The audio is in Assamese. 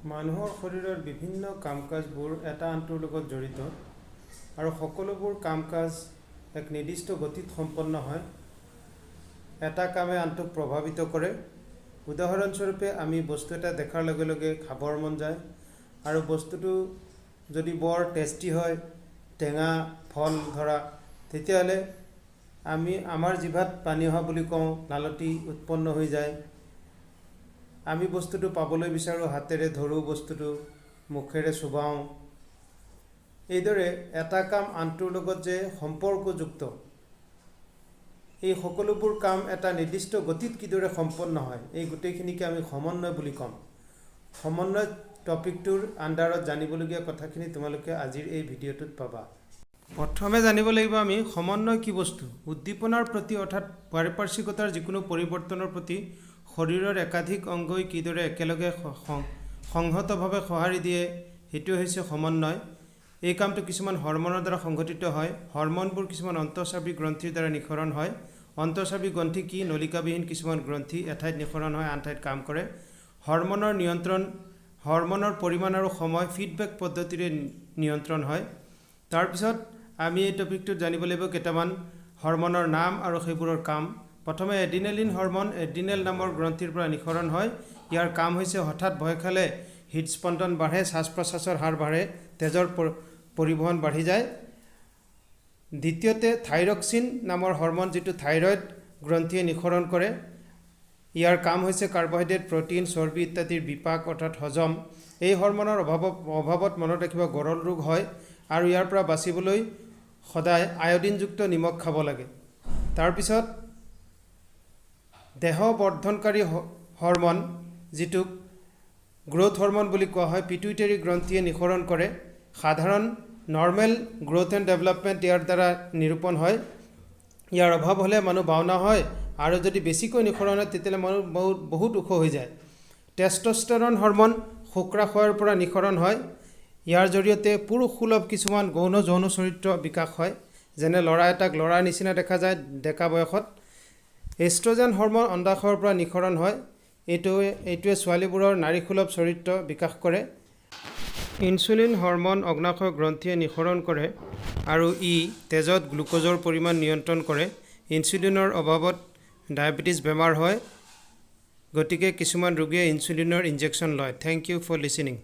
মানুহৰ শৰীৰৰ বিভিন্ন কাম কাজবোৰ এটা আনটোৰ লগত জড়িত আৰু সকলোবোৰ কাম কাজ এক নিৰ্দিষ্ট গতিত সম্পন্ন হয়। এটা কামে আনটোক প্ৰভাৱিত কৰে। উদাহৰণস্বৰূপে, আমি বস্তু এটা দেখাৰ লগে লগে খাবৰ মন যায় আৰু বস্তুটো যদি বৰ টেষ্টি হয়, টেঙা ফল ধৰা, তেতিয়াহ'লে আমি আমাৰ জিভাত পানী অহা বুলি কওঁ, লালটি উৎপন্ন হৈ যায়। আমি বস্তুটো পাবলৈ বিচাৰোঁ, হাতেৰে ধৰোঁ বস্তুটো, মুখেৰে চোবাওঁ। এইদৰে এটা কাম আনটোৰ লগত যে সম্পৰ্কযুক্ত, এই সকলোবোৰ কাম এটা নিৰ্দিষ্ট গতিত কিদৰে সম্পন্ন হয়, এই গোটেইখিনিকে আমি সমন্বয় বুলি ক'ম। সমন্বয় টপিকটোৰ আণ্ডাৰত জানিবলগীয়া কথাখিনি তোমালোকে আজিৰ এই ভিডিঅ'টোত পাবা। প্ৰথমে জানিব লাগিব আমি সমন্বয় কি বস্তু। উদ্দীপনাৰ প্ৰতি, অৰ্থাৎ পাৰিপাৰ্শ্বিকতাৰ যিকোনো পৰিৱৰ্তনৰ প্ৰতি শৰীৰৰ একাধিক অংগই কিদৰে একেলগে সংহতভাৱে সঁহাৰি দিয়ে, সেইটোৱে হৈছে সমন্বয়। এই কামটো কিছুমান হৰমনৰ দ্বাৰা সংঘটিত হয়। হৰমনবোৰ কিছুমান অন্তঃস্ৰাৱী গ্ৰন্থিৰ দ্বাৰা নিঃসৰণ হয়। অন্তঃস্ৰাৱী গ্ৰন্থি কি? নলিকাবিহীন কিছুমান গ্ৰন্থি, এঠাইত নিঃসৰণ হয়, আন ঠাইত কাম কৰে। হৰমনৰ নিয়ন্ত্ৰণ, হৰমনৰ পৰিমাণ আৰু সময় ফিডবেক পদ্ধতিৰে নিয়ন্ত্ৰণ হয়। তাৰপিছত আমি এই টপিকটোত জানিব লাগিব কেইটামান হৰমনৰ নাম আৰু সেইবোৰৰ কাম। প্ৰথমে এড্ৰিনেলিন হৰমন এড্ৰিনেল নামৰ গ্ৰন্থিৰ পৰা নিঃসৰণ হয়। ইয়াৰ কাম হৈছে হঠাৎ ভয় খালে হৃদস্পন্দন বাঢ়ে, শ্বাস প্ৰশ্বাসৰ হাৰ বাঢ়ে, তেজৰ পৰিবহণ বাঢ়ি যায়। দ্বিতীয়তে থাইৰক্সিন নামৰ হৰমন, যিটো থাইৰয়ড গ্ৰন্থিয়ে নিঃসৰণ কৰে। ইয়াৰ কাম হৈছে কাৰ্বহাইড্ৰেট, প্ৰ'টিন, চৰ্বি ইত্যাদিৰ বিপাক, অৰ্থাৎ হজম। এই হৰমনৰ অভাৱত, মনত ৰাখিব, গৰল ৰোগ হয় আৰু ইয়াৰ পৰা বাচিবলৈ সদায় আয়ডিনযুক্ত নিমখ খাব লাগে। তাৰপিছত দেহ বৰ্ধনকাৰী হৰমন, যিটোক গ্ৰ'থ হৰমন বুলি কোৱা হয়, পিটুইটেৰী গ্ৰন্থিয়ে নিঃসৰণ কৰে। সাধাৰণ নৰ্মেল গ্ৰ'থ এণ্ড ডেভেলপমেণ্ট ইয়াৰ দ্বাৰা নিৰূপণ হয়। ইয়াৰ অভাৱ হ'লে মানুহ বাওনা হয় আৰু যদি বেছিকৈ নিঃসৰণ হয়, তেতিয়াহ'লে মানুহ বহুত বহুত ওখ হৈ যায়। টেষ্টষ্টেৰন হৰমন শুক্ৰাশয়ৰ পৰা নিঃসৰণ হয়। ইয়াৰ জৰিয়তে পুৰুষসুলভ কিছুমান গৌণ যৌন চৰিত্ৰ বিকাশ হয়, যেনে ল'ৰা এটাক ল'ৰাৰ নিচিনা দেখা যায় ডেকা বয়সত। এষ্ট্ৰজেন হৰমন অণ্ডাশয়ৰ পৰা নিঃসৰণ হয়। এইটোৱে ছোৱালীবোৰৰ নাৰীসুলভ চৰিত্ৰ বিকাশ কৰে। ইনচুলিন হৰমন অগ্নাশয় গ্ৰন্থিয়ে নিঃসৰণ কৰে আৰু ই তেজত গ্লুক'জৰ পৰিমাণ নিয়ন্ত্ৰণ কৰে। ইনচুলিনৰ অভাৱত ডায়েবেটিছ বেমাৰ হয়, গতিকে কিছুমান ৰোগীয়ে ইনচুলিনৰ ইনজেকশ্যন লয়। Thank you for listening.